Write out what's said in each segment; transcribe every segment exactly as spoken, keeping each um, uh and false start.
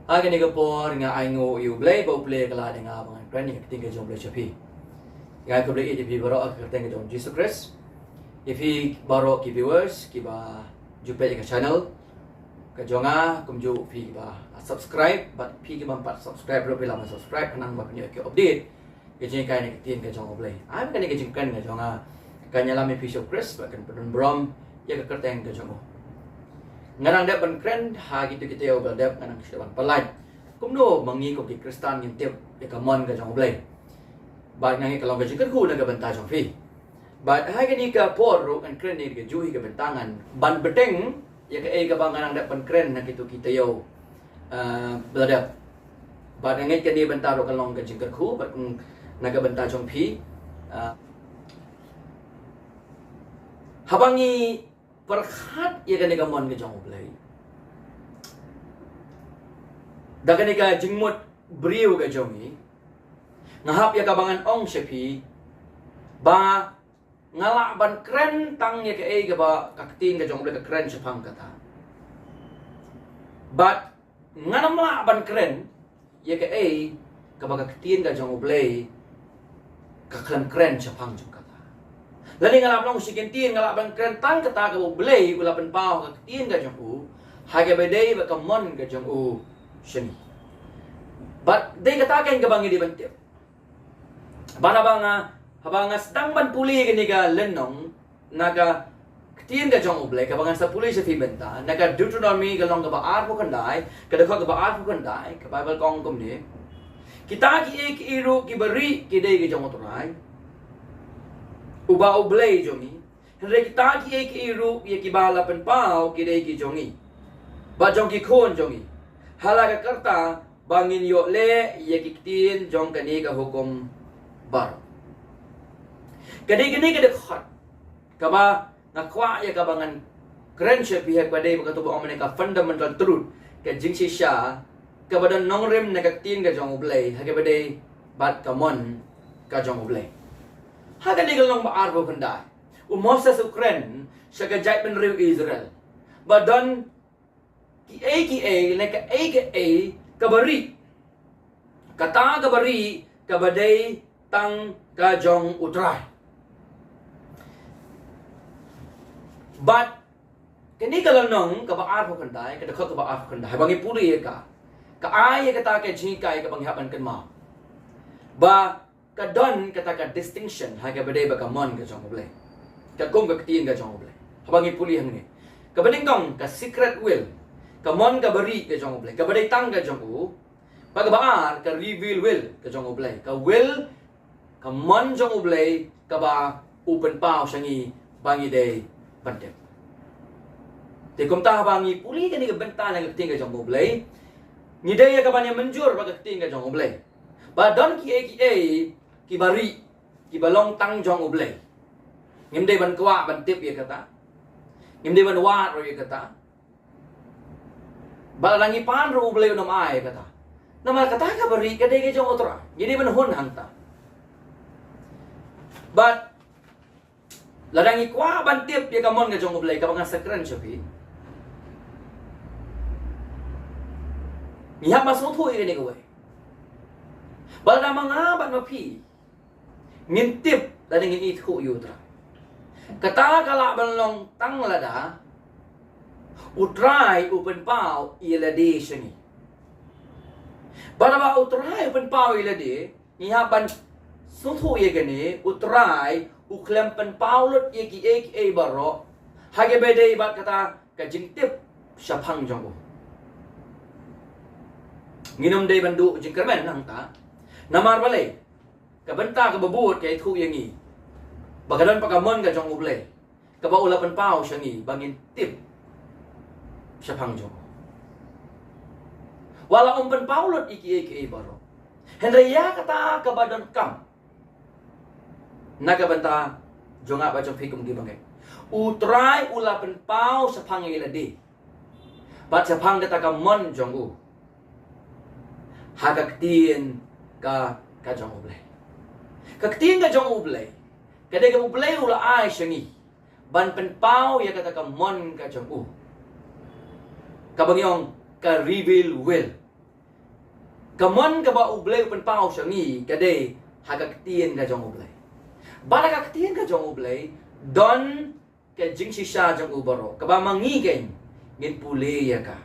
Ha kane ka por nga ainguh ïa U Blei ba U Blei u la kren ïa nga ba ngan kren ïa ka ktien ka jong U Blei sha phi. Nga ai khublei ïa phi baroh ha ka kyrteng ka jong Jisu Khrist. Ïa phi baroh ki viewers kiba ju peit ïa ka channel ka jong nga, kumjuh phi kiba subscribe, bad phi kiba ym pat subscribe ruh phi lah ban subscribe khnang ba phin ïoh ki update ka jinghikai na ka ktien ka jong U Blei. Ai kane ka jingkren ka jong nga kan ïalam ïa phi sha U Khrist bad kan pyndonburom ïa ka kyrteng ka jong u. Nga nang dep ban kren ha kito kita ïa U Blei dep, nga nang shu ban pyllait kumno ma ngi kum ki Khristan ngin tip ïa ka mon ka jong U Blei. Bad nga ngeit ka long ka jingkyrkhu na ka bynta jong phi. Bad ha kane ka por ruh ngan kren ïa ka juh ïa ka bynta ngan ban bteng ïa kaei kaba nga nang dep ban kren na kito ki taïew, ah, ba la dep. Bad nga ngeit kane bynta ruh ka long ka jingkyrkhu bad, mm, na ka bynta jong phi. Ah, haba ngi pyrkhat ïa kane ka mon ka jong U Blei da kane ka jingmut briew ka jong ngi, nga hap ïa kaba ngan ong sha phi ba nga lah ban kren tang ïa kaei kaba ka ktien ka jong U Blei ka kren shaphang kata. Bad ngan ym lah ban kren ïa kaei kaba ka ktien ka jong U Blei ka khlem kren shaphang jong kata. Lane nga lah ban ong shi kyntien, nga lah ban kren tang kata kaba U Blei u la pynpaw ha ka ktien ka jong u ha kaba dei bad ka mon ka jong u sha ngi. Bad dei kata keiñ kaba ngi dei ban tip. Bad haba nga, haba nga sdang ban pule kane ka lynnong na ka ktien ka jong U Blei, kaba ngan sa pule sha phi mynta na ka Deuteronomi ka lynnong kaba arphew khyndai, ka dkhot kaba arphew khyndai, ka Baibl ka ong kumne: Kita kiei kiei ruh kiba rieh ki dei ki jong U Trai uba U Blei jong ngi. Hynrei kita kiei kiei ruh ïa kiba la pynpaw ki dei ki jong ngi bad jong ki khun jong ngi, ha la ka rta ba ngin ïoh leh ïa ki ktien jong kane ka hukum baroh. Ka dei kane ka dkhot kaba nga kwah ïa kaba ngan kren sha phi ha kaba dei ba kato ba ong mynne ka fundamental truth, ka jingshisha kaba don nongrim na ka ktien ka jong U Blei ha kaba dei bad ka mon ka jong U Blei. Ha kane ka lynnong ba arphew khyndai, u Moses u kren sha ka jaitbynriew Israel ba don kiei kiei ne kaei kaei kaba rieh, kata kaba rieh kaba dei tang ka jong U Trai. Bad kane ka lynnong kaba arphew khyndai, ka dkhot kaba arphew khyndai, haba ngi pule ïa ka, ka ai ïa kata ka jinghikai kaba ngi hap ban kynmaw ba ka don kata ka distinction ha kaba dei bad ka mon ka jong U Blei, ka kum ka ktien ka jong U Blei. Haba ngi pule hangne, kaba nyngkong ka secret will, ka mon kaba rieh ka jong U Blei, kaba dei tang ka jong u. Bad kaba ar ka reveal will ka jong U Blei, ka will, ka mon jong U Blei kaba u pynpaw sha ngi ba ngi dei ban tip. Te kumta haba ngi pule kane ka bynta na ka ktien ka jong U Blei, ngi dei ïa kaban ïa mynjur bad ka ktien ka jong U Blei ba don kiei kiei kiba rieh, kiba long tang jong U Blei. Ngim dei ban kwah ban tip ïa kata, ngim dei ban wad ruh ïa kata. Bad lada ngi pan ruh U Blei un ym ai ïa kata, namar kata kaba rieh ka dei ka jong U Trai, ngi dei ban hun hangta. Bad lada ngi kwah ban tip ïa ka mon ka jong U Blei kaba ngan sa kren sha phi, ngi hap ban sngewthuh ïa kane kawei. Bad lada ma nga bad ma phi ngin tip lada ngin ithuh ïa U Trai, kata ka lah ban long tang lada U Trai u pynpaw ïa lade sha ngi. Bad haba U Trai u pynpaw ïa lade, ngi hap ban sngewthuh ïa kane, U Trai u khlem pynpaw lut ïa kiei kiei baroh ha kaba dei bad kata ka jingtip shaphang jong u. Ngin ym dei ban duh jingkyrmen nangta. Namar balei? Ka bynta kaba bud ka ithuh ïa ngi ba ka don pat ka mon ka jong U Blei kaba u la pynpaw sha ngi ba ngin tip shaphang jong u. Wat la um pynpaw lut ïa kiei kiei baroh, hynrei ïa kata kaba donkam na ka bynta jong nga bad jong phi kum ki bangeit, U Trai u la pynpaw shaphang ïa lade bad shaphang kata ka mon jong u ha ka ktien ka, ka jong U Blei. Ka ktien ka jong U Blei ka dei kaba U Blei u la ai sha ngi ban pynpaw ïa kata ka mon ka jong u, kaba ngi ong ka reveal will. Ka mon kaba U Blei u pynpaw sha ngi ka dei ha ka ktien ka jong U Blei. Bad ha ka ktien ka jong U Blei don ka jingshisha jong u baroh, kaba ma ngi keiñ ngin pule ïa ka.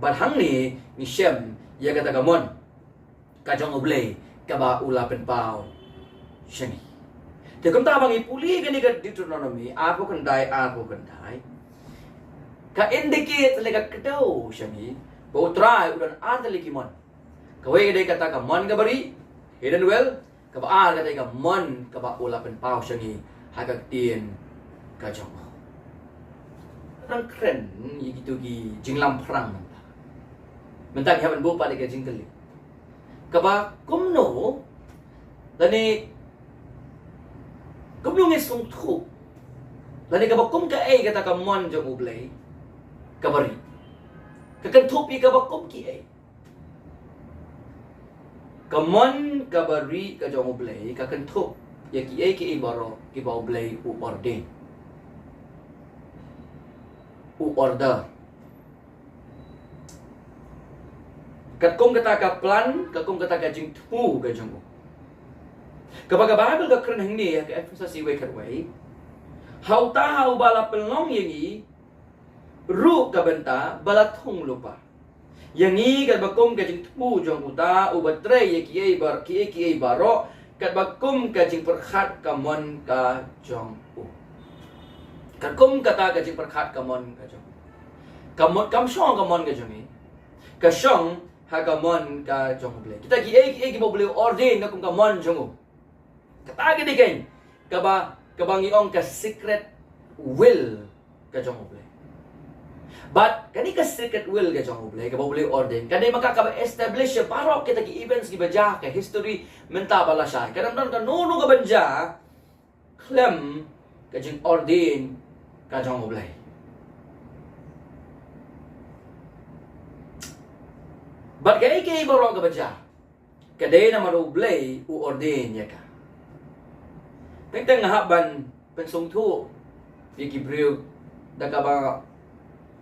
Bad hangne ngi shem ïa kata ka mon ka jong U Blei kaba u la pynpaw sha ngi. Te kumta ba ngi pule kane ka Deuteronomy arphew khyndai, arphew khyndai, ka indicate lane ka kdew sha ngi ba U Trai u don ar tylli ki mon. Kawei ka dei kata ka mon kaba rieh, hidden well, kaba ar ka dei ka mon kaba u la pynpaw sha ngi ha ka ktien ka jong u. Nang kren ïa kitu ki jinglamphrang mynta. Mynta ngi hap ban buh pat ïa ka jingkylli kaba kumno, lane kumno ngi sngewthuh, lane kaba kum kaei kata ka mon jong U Blei kaba rieh? Ka kynthup ïa kaba kum kiei? Ka mon kaba rieh ka jong U Blei ka kynthup ïa kiei kiei baroh kiba U Blei u ordain, u order. Katkum kata ka plan, katkum kata ka jingthmu ka jong u. Kaba ka Baibl ka kren hangne ha ka Ephesus wei khat wei: Ha uta ha uba la pynlong ïa ngi ruh ka bynta ba la thung lypa, ïa ngi katba kum ka jingthmu jong uta uba trei ïa kiei bar, kiei kiei baroh katba kum ka jingpyrkhat ka mon ka jong u. Katkum kata ka jingpyrkhat ka mon ka jong u. Ka mon, kam shong ka mon ka jong ngi, ka shong ha ka mon ka jong U Blei. Kita kiei kiei kiba U Blei u ordain katkum ka mon jong u. Kata ka dei keiñ kaba, kaba ngi ong ka secret will ka jong U Blei. Bad kane ka secret will ka jong U Blei kaba U Blei u ordain, ka dei ma ka kaba establish ïa baroh kita ki events kiba jia ha ka history mynta ba lashai. Kam don kano kano kaban jia khlem ka jingordain ka jong U Blei. Bad kaei kaei baroh kaba jia, ka dei namar U Blei u ordain ïa ka. Teng teng nga hap ban pynsngewthuh ïa ki briew da kaba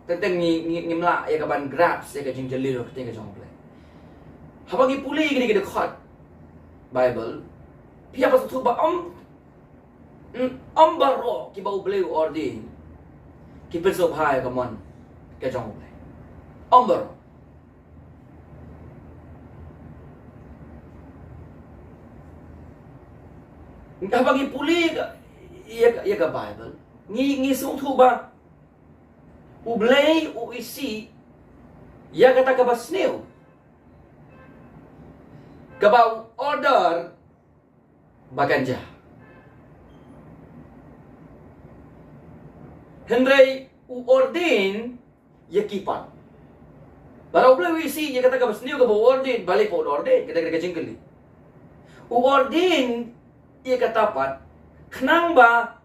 teng teng ngi, ngi, ngim lah ïa ka ban grasp ïa ka jingjylliew ka ktien ka jong U Blei. Haba ngi pule ïa kine ki dkhot Baibl, phi hap ban sngewthuh ba ym, ym baroh kiba U Blei u ordain ki pynsngewbha ïa ka mon ka jong U Blei. Ym baroh. Haba ngi pule ka, ïa ka, ïa ka Baibl, ngi, ngi sngewthuh ba U Blei u isih ïa kata kaba sniew, kaba u order ba kan jia. Hynrei u ordain ïa ki pat. Bad U Blei u isih ïa kata kaba sniew kaba u ordain, balei pat u ordain, kata ka dei ka jingkylli. U ordain ïa kata pat khnang ba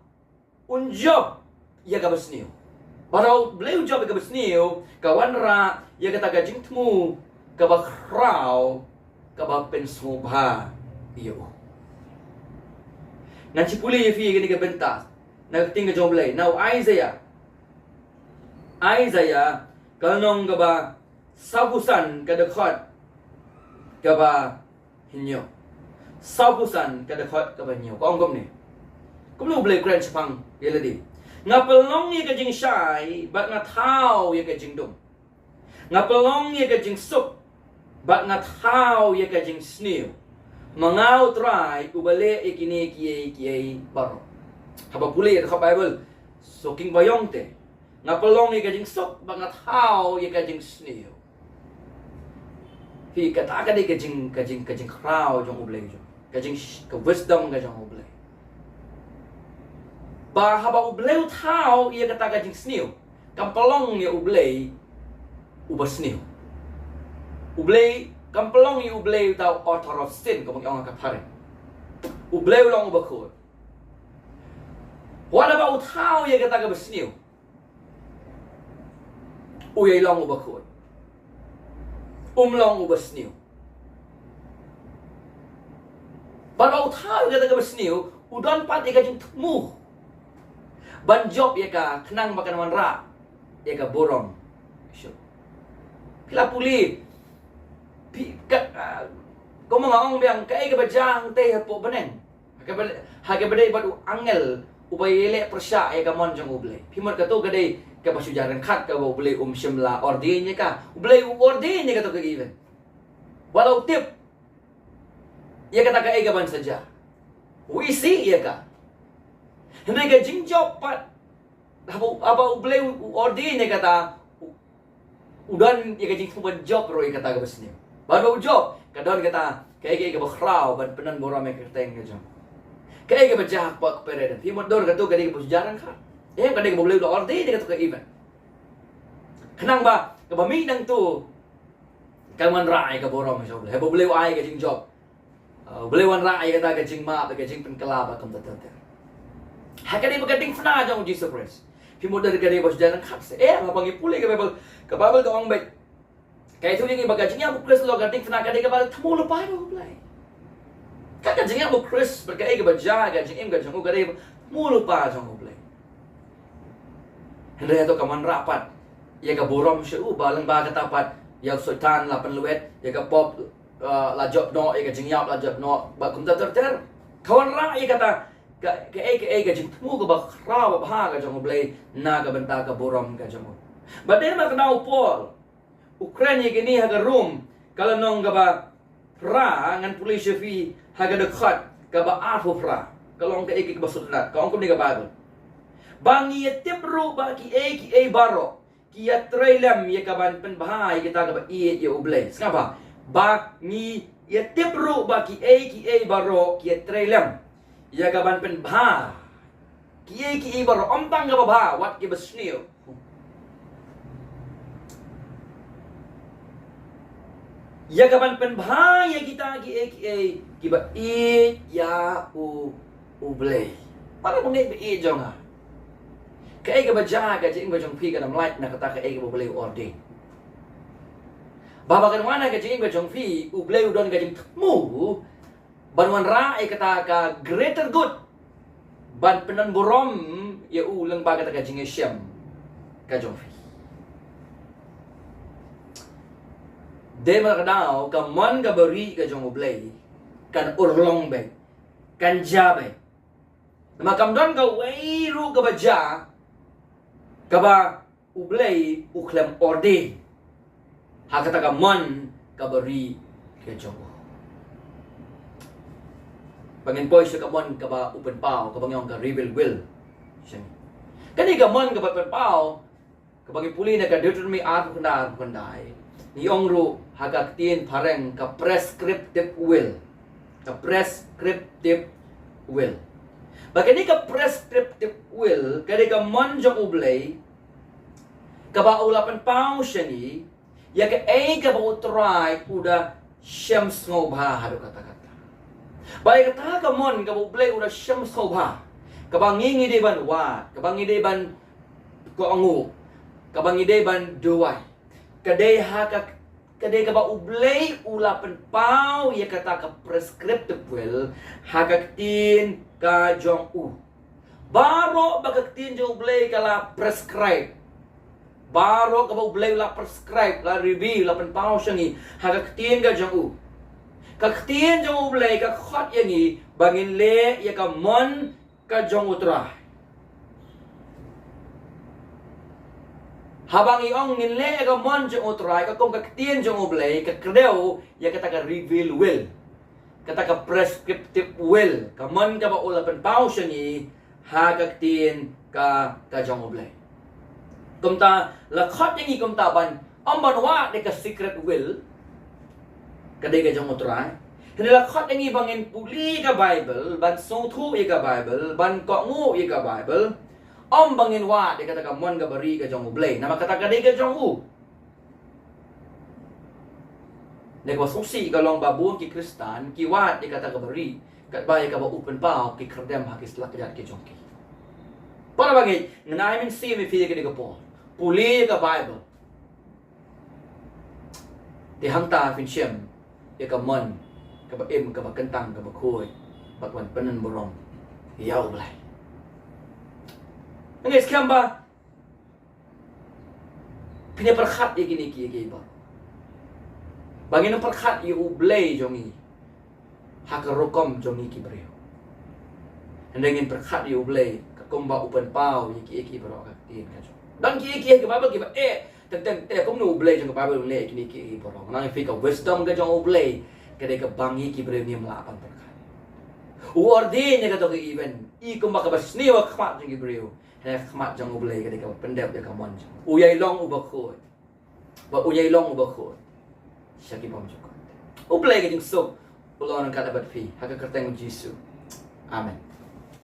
un jop ïa kaba sniew. Bad U Blei u jop ïa kaba sniew, ka wanrah ïa kata ka jingthmu kaba khraw, kaba pynsngewbha ïa u. Ngan shu pule ïa phi ïa kane ka bynta na ka ktien ka jong U Blei, na u Isaiah. Isaiah ka lynnong kaba sawphew san, ka dkhot kaba hynñiew. Sawphew san, ka dkhot kaba hynñiew, ka ong kumne: Kumno U Blei u kren shaphang ïa lade: Nga pynlong ïa ka jingshai bad nga thaw ïa ka jingdum. Nga pynlong ïa ka jingsuk bad nga thaw ïa ka jingsniew. Ma nga U Trai uba leh ïa kine kiei kiei baroh. Haba pule ïa ka Baibl, sohkynbaïong te. Nga pynlong ïa ka jingsuk bad nga thaw ïa ka jingsniew. Phi, kata ka dei ka jing, ka jing, ka jingkhraw jong U Blei jong, ka jing, ka wisdom ka jong U Blei. Ba haba U Blei u thaw ïa kata ka jingsniew, kam pynlong ïa U Blei uba sniew. U Blei, kam pynlong ïa U Blei uta u author of sin, kumba ngi ong ha ka phareng. U Blei u long uba khuid. Wat haba u thaw ïa kata kaba sniew, u ïai long uba khuid. Um long uba sniew. Bad haba u thaw ïa kata kaba sniew, u don pat ïa ka jingthmu ban jop ïa ka khnang ba kan wanrah ïa ka burom. Shuh. Phi la pule, phi, Ka, ah, kumba nga ong biang, kaei kaba jia hangtei hapoh bneng. Ha kaba, ha kaba dei bad u angel uba ïaleh pyrshah ïa ka mon jong U Blei. Phi mut kato ka dei kaba shu jia ryngkat kaba U Blei um shym la ordain ïa ka. U Blei u ordain ïa kato ka event. Wat la u tip ïa kata kaei kaban sa jia. U isih ïa ka. Hynrei ka jingjop pat, haba, haba U Blei u, u ordain ïa kata, u, u don ïa ka jingthmu ban jop ruh ïa kata kaba sniew. Bad ba u jop, ka don kata kaei kaei kaba khraw ban pyndon burom ïa ka kyrteng ka jong. Kaei kaba jia ha ka por kaba ïadei. Phi mut dur kato ka dei kaba shu jia ryngkat. Ïa ka dei kaba U Blei u la ordain ïa kato ka event. Khnang ba kaba mih nangto kan wanrah ïa ka burom jong U Blei. Haba U Blei u ai ka jingjop, uh, U Blei u wanrah ïa kata ka jingmap, ka jingpynkylla bad kumta ter ter. Ha ka dei ba ka diengphna jong U Jisu Khrist. Phi mut da ka dei ba shu jia ryngkat se. Eh, haba ngi pule ka Baibl, ka Baibl ka ong beit, ka ïathuh ïa ngi ba ka jingïap U Khrist halor ka diengphna ka dei kaba thmu lypa jong U Blei. Ka, ka jingïap U Khrist bad kaei kaba jia, ka jingim ka jong u ka dei thmu lypa jong U Blei. Hynrei hato ka wanrah pat ïa ka burom sha u, ba lyngba kata pat ïa u Soitan la pynlwet, ïa ka pop, uh, la jop noh, ïa ka jingïap la jop noh, bad kumta ter ter? Ka wanrah ïa kata ka, kaei kaei ka jingthmu kaba khraw babha ka jong U Blei na ka bynta ka burom ka jong u. Bad dei namar kata u Paul u kren ïa kine ha ka Rom, ka lynnong kaba phra, ngan pule sha phi ha ka dkhot kaba arphew phra. Ka long kaei kaei kaba sngewtynnat, ka ong kumne ka Baibl: Ba ngi ïatip ruh ba kiei kiei baroh ki ïatrei lem ïa kaban pynbha ïa kita kiba ïeit ïa U Blei. Sngap bha. Ba ngi ïatip ruh ba kiei kiei baroh ki ïatrei lem ïa kaban pynbha. Kiei kiei baroh, ym tang kaba bha, wat kiba sniew. Ïa kaban pynbha ïa kita kiei kiei kiba ïeit ïa U, U Blei. Para bangeit ba ïeit jong nga, kaei kaba jia ha ka jingim ka jong phi kan ym lait na kata kaei kaba U Blei u ordain. Ba, ba kan wan ha ka jingim ka jong phi, U Blei u don ka jingthmu ban wanrah ïa kata ka greater good, ban pyndon burom ïa u lyngba kata ka jingïashem ka jong phi. Dei namar kata ka mon kaba rieh ka jong U Blei kan urlong beit, kan jia beit. Namar kam don kawei ruh kaba jia kaba U Blei u khlem ordain ha kata ka mon kaba rieh ka jong u. Ba ngin poi sha ka mon kaba u pynpaw, kaba ngi ong ka revealed will. Kane ka mon kaba pynpaw, kaba ngi pule na ka Deuteronomy arphew khyndai, arphew khyndai, ngi ong ruh ha ka ktien phareng ka prescriptive will. Ka prescriptive will. Ba kane ka prescriptive will ka dei ka mon jong U Blei kaba u la pynpaw sha ngi ïa kaei kaba U Trai u da shem sngewbha haduh katta katta. Ba ïa kata ka mon kaba U Blei u da shem sngewbha, kaba ngi ngi dei ban wad, kaba ngi dei ban kohnguh, kaba ngi dei ban duwai, ka dei ha ka, ka dei kaba U Blei u la pynpaw ïa kata ka prescriptive will ha ka ktien ka jong u. Baroh ba ka ktien jong U Blei ka la prescribe, baroh kaba U Blei u la prescribe, la reveal, la pynpaw sha ngi ha ka ktien ka jong u. Ka ktien jong U Blei ka khot ïa ngi ba ngin leh ïa ka mon ka jong U Trai. Haba ngi ong ngin leh ïa ka mon jong U Trai, ka kum ka ktien jong U Blei ka kdew ïa kata ka reveal will, kata ka prescriptive will, ka mon kaba u la pynpaw sha ngi ha ka ktien ka, ka jong U Blei. Kumta la khot ïa ngi kumta ban, ym ban wad ïa ka secret will, ka dei ka jong U Trai. Hynrei la khot ïa ngi ba ngin pule ïa ka Baibl, ban sngewthuh ïa ka Baibl, ban kohnguh ïa ka Baibl. Ym ba ngin wad ïa kata ka mon kaba rieh ka jong U Blei, namar kata ka dei ka jong u. Dei kaba sngewsih ka long ba bun ki Khristan ki wad ïa kata kaba rieh katba ïa kaba u pynpaw ki khyrdem ha ki slak kjat ki jong ki. Para bangeit, ngan ai mynsiem ïa phi ïa kane ka por. Pule ïa ka Baibl. Te hangta phin shem ïa ka mon kaba im, kaba kyntang, kaba khuid bad ban pyndon burom ïa U Blei. Ngi skhem ba phin ïa pyrkhat ïa kine kiei kiei baroh. Ba ngin ym pyrkhat ïa U Blei jong ngi ha ka rukom jong ngi ki briew. Hynrei ngin pyrkhat ïa U Blei ka kumba u pynpaw ïa kiei kiei baroh ha ka ktien ka jong. Dang kiei kiei ha ka Baibl kiba eh teng teng te kumno U Blei jong ka Baibl u leh ïa kine kiei kiei baroh. Ngan ong ïa phi ka wisdom ka jong U Blei ka dei kaba ngi ki briew ngim lah ban pyrkhat. U ordain ïa kato ka event i kumba kaba sniew ha khmat jong ki briew. Hynrei ha khmat jong U Blei ka dei kaba pyndep ïa ka mon jong u. U ïai long uba khuid. Ba u ïai long uba khuid sha ki bymjukut. U Blei ka jingsuk u long ryngkat bad phi ha ka kyrteng U Jisu. Amen.